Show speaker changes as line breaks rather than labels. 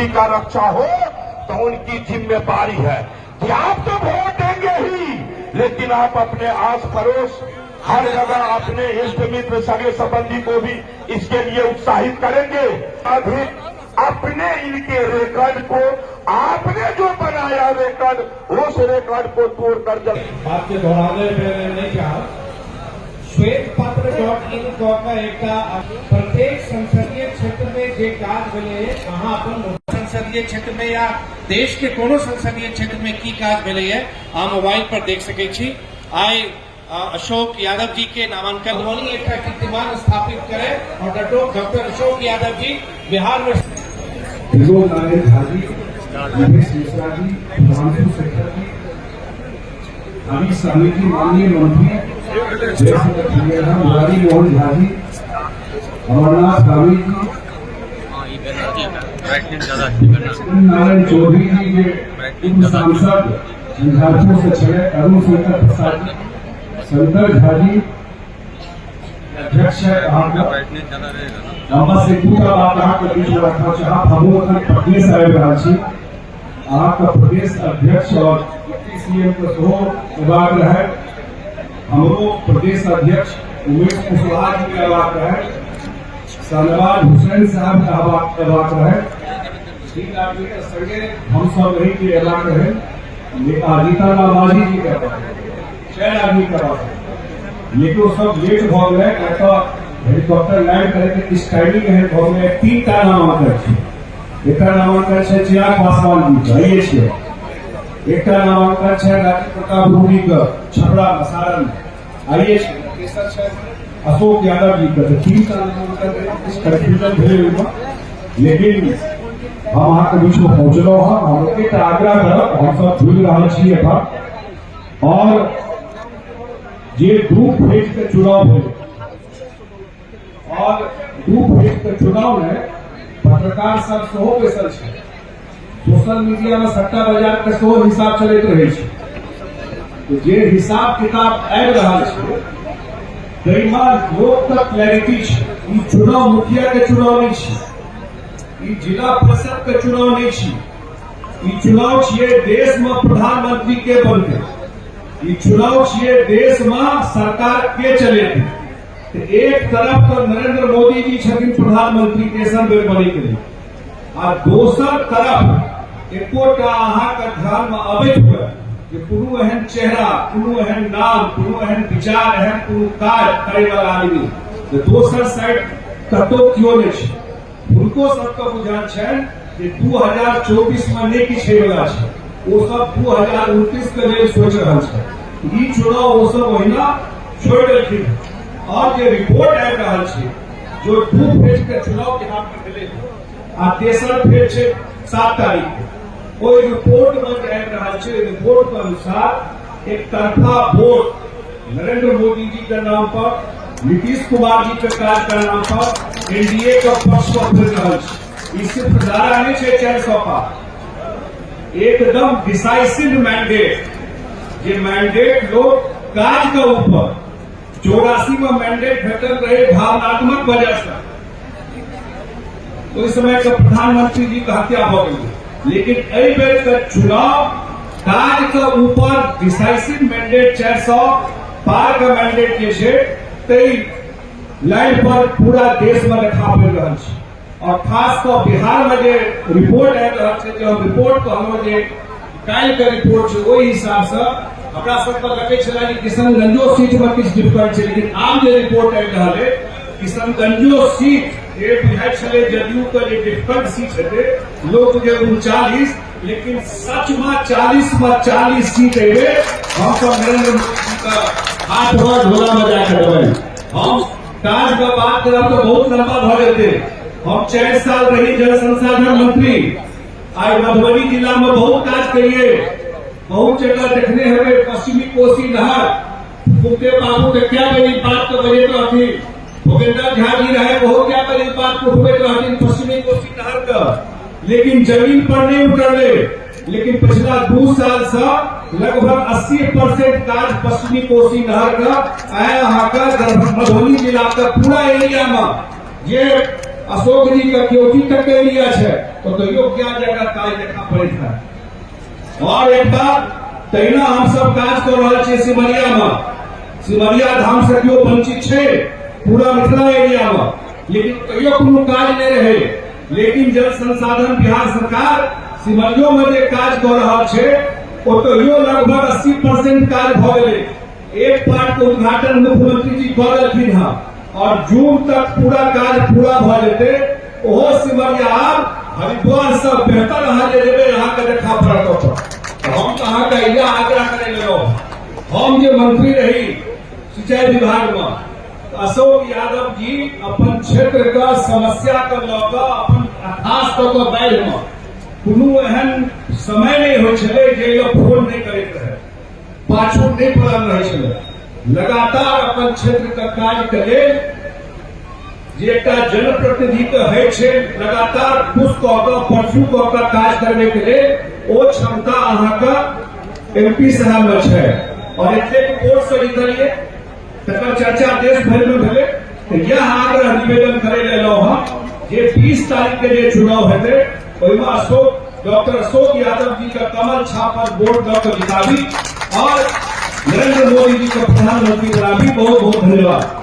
संस्कृति का रक्षा हो तो उनकी जिम्मेदारी है कि आप तो वोट देंगे ही, लेकिन आप अपने आस पड़ोस हर जगह अपने इष्ट मित्र सगे संबंधी को भी इसके लिए उत्साहित करेंगे। अभी अपने इनके रिकॉर्ड को, आपने जो बनाया रिकॉर्ड, उस रिकॉर्ड को तोड़कर जब
बात के दोहरावे पे नहीं चाहब। श्वेत पत्र.इन कऽ के एकटा प्रत्येक संसदीय क्षेत्र में जे काज भेलै, अहाँ अपन संसदीय क्षेत्र में या देश के कोनो संसदीय क्षेत्र में की काज भेलै, अहाँ मोबाइल पर देख सकै छी। आइ अशोक यादव जी के नामांकन मधुबनी एकटा कीर्तिमान स्थापित करे और डॉक्टर अशोक यादव जी बिहार में
विनोद नारायण झा जी, महेश मिश्रा जी, सुधांशु शेखर जी, हरीश सहनी जी, माननीय मंत्री जय सिंह, मुरारी मोहन झा जी, अमरनाथ गामी जी, नारायण चौधरी जी जे पूर्व सांसद झंझारपुर से छे, अरुण शंकर प्रसाद जी, शंकर झा जी अध्यक्ष है अहाँके। हम बस एक दूटा बात अहाँके बीच में रखना चाहब। हमहूँ एखन पटने से आबि रहल छी। अहाँके प्रदेश अध्यक्ष और डिप्टी सीएम के सेहो अयबाक रहै, हमरो प्रदेश अध्यक्ष उमेश कुशवाहा जी के अयबाक रहै, शाहनवाज हुसैन साहब के अयबाक रहै। तीन आदमी के संगे हम सब रही के अयबाक रहै। जीतन राम मांझी जी के अयबाक रहै। चारि आदमी के अयबाक रहै, लेकिन ओ सब लेट भऽ गेलै। एतऽ हेलीकॉप्टर लैंड करे के किछु टाइमिंग एहन भऽ गेलै। तीन टा नामांकन छै। एकटा नामांकन छै चिराग पासवान जी के, आइए छियै। एकटा नामांकन छै राजीव प्रताप रूडी के, छपरा सारण में, आइए छै। तेसर छै अशोक यादव जी के। तऽ तीन टा नामांकन रहै, किछु कंफ्यूजन भेलै ओहिमे, लेकिन हम अहाँके बीचमे पहुँचलहुँ हँ। हम एकटा आग्रह करब, हमसब जुड़ि रहल छी एखन और जे दू फेज के चुनाव भेलै और दू फेज के चुनाव में पत्रकार सब सेहो बैसल छै, सोशल मीडिया में सट्टा बाजार के सेहो हिसाब चलैत रहै छै। तऽ जे हिसाब किताब आबि रहल छै, ताहिमे लोक के क्लैरिटी छै। ई चुनाव मुखिया के चुनाव नहि छै, ई जिला परिषद के चुनाव नहि छी, ई चुनाव छियै देश में प्रधानमंत्री के बनतै, ई चुनाव छियै देश में सरकार के चलेतै। तऽ एक तरफ तऽ नरेंद्र मोदी जी छथिन प्रधानमंत्री तेसर बेर बनै के लेल आ दोसर तरफ एकोटा अहाँके ध्यान में अबैत हुए जे कोनो एहन चेहरा, कोनो एहन नाम, कोनो एहन विचार, एहन कोनो काज करे वाला आदमी जे दोसर साइड कतौ केओ नहि छै। हुनको सबके बुझल छनि जे 2024 में नहि किछु होयवला छै। ओ सब 2029 के लेल सोचि रहल छै। ई चुनाव ओ सब ओहिना छोड़ि देलखिन। और जे रिपोर्ट आबि रहल छै, जो दू फेज के चुनाव बिहार में भेलै आ तेसर फेज छै 7 तारीख के, ओहि रिपोर्ट में जे आबि रहल छै, ओहि रिपोर्ट के अनुसार एक तरफा वोट नरेंद्र मोदी जी के नाम पर, नीतीश कुमार जी के काज के नाम पर एनडीए के पक्ष पर पड़ि रहल छै। ई सिर्फ नारा नहि छै 400 पार, एकदम डिसाइसिव मैंडेट, जे मैंडेट लोग काज के ऊपर। 84 में मैंडेट भेटल रहे भावनात्मक वजह से, ओहि समय के प्रधानमंत्री जी के हत्या भऽ गेलै, लेकिन एहि बेर के चुनाव काज के ऊपर डिसाइसिव मैंडेट, 400 पार के मैंडेट जे छै, ताहि लाइन पर पूरा देश में देखा पड़ि रहल छै। और खास कऽ बिहार में जे रिपोर्ट आबि रहल छै, जे हम रिपोर्ट कहलहुँ, जे काल्हि के रिपोर्ट छै, ओहि हिसाब से हमरा सबके लगै छलै जे किशनगंजो सीट में किछु डिफरेंट छै, लेकिन आब जे रिपोर्ट आबि रहल है, किशनगंजो सीट जे बुझाइ छलै जदयू के जे डिफिकल्ट सीट हेतै, लोक जे 39, लेकिन सच में 40 में 40 सीट एबे हम सब नरेंद्र मोदी जी का हाथ में ढोला बजा के देबै। हम काज के बात करब तऽ बहुत लंबा भऽ जेतै। हम 4 साल रही जल संसाधन मंत्री। आइ मधुबनी जिला में बहुत काज करिए, बहुत जगह देखने हेबै। पश्चिमी कोसी नहर, सुखदेव बाबू के क्या बेर ई बात के बजैत रहथिन, भूपेंद्र झा जी रहे, बहुत क्या बेर ई बात को उठबैत रहथिन पश्चिमी कोसी नहर के, लेकिन जमीन पर नहीं उतरले। लेकिन पिछला 2 साल से लगभग 80% काज पश्चिमी कोसी नहर का आया अहाँके मधुबनी जिला के पूरा एरिया में, जे अशोक जी के केवटी तक के एरिया छै, ओतहियो क्या जगह काज देखा पड़ैत है। और एक बात, तहिना हम सब काज कऽ रहल छियै सिमरिया में। सिमरिया धाम से केओ वंचित छै पूरा मिथिला एरिया में, लेकिन कहियो कोनो काज नहि रहे। लेकिन जल संसाधन बिहार सरकार सिमरियो में जे काज कऽ रहल छै, ओतहियो लगभग 80% काज भऽ गेलै। एक पार्ट के उद्घाटन मुख्यमंत्री जी कऽ देलखिन हँ और जून तक पूरा काज पूरा भऽ जेतै। ओहो सिमरिया आब हरिद्वार से बेहतर अहाँ जे जेबै, अहाँके देखा पड़त ओतऽ। तऽ हम तऽ अहाँके इएह आग्रह करै लेलहुँ। हम जे मंत्री रही सिंचाई विभाग में, अशोक यादव जी अपन क्षेत्र के समस्या के लऽ कऽ अपन, खास कऽ कऽ बाढ़ि में, कोनो एहन समय नहि होइ छलै जे लोग फोन नहि करैत रहै, पाछू नहि पड़ल रहै छलै। लगातार अपन क्षेत्र के काज के लेल, जे एकटा जनप्रतिनिधि के होइ छै, लगातार पुश कऽ कऽ, परसू कऽ कऽ काज करबे के लेल, ओ क्षमता अहाँके एमपी साहब में छै। और एतेक वोट से जीतलियै, तकर चर्चा देश भरि में भेलै। तऽ यह आग्रह निवेदन करे लए एलहुँ हँ जे 20 तारीख के जे चुनाव हेतै, ओहिमे अशोक डॉक्टर अशोक यादव जी के कमल छाप पर वोट दऽ कऽ जिताबी और नरेंद्र मोदी जी के प्रधानमंत्री बनाबी। बहुत बहुत धन्यवाद।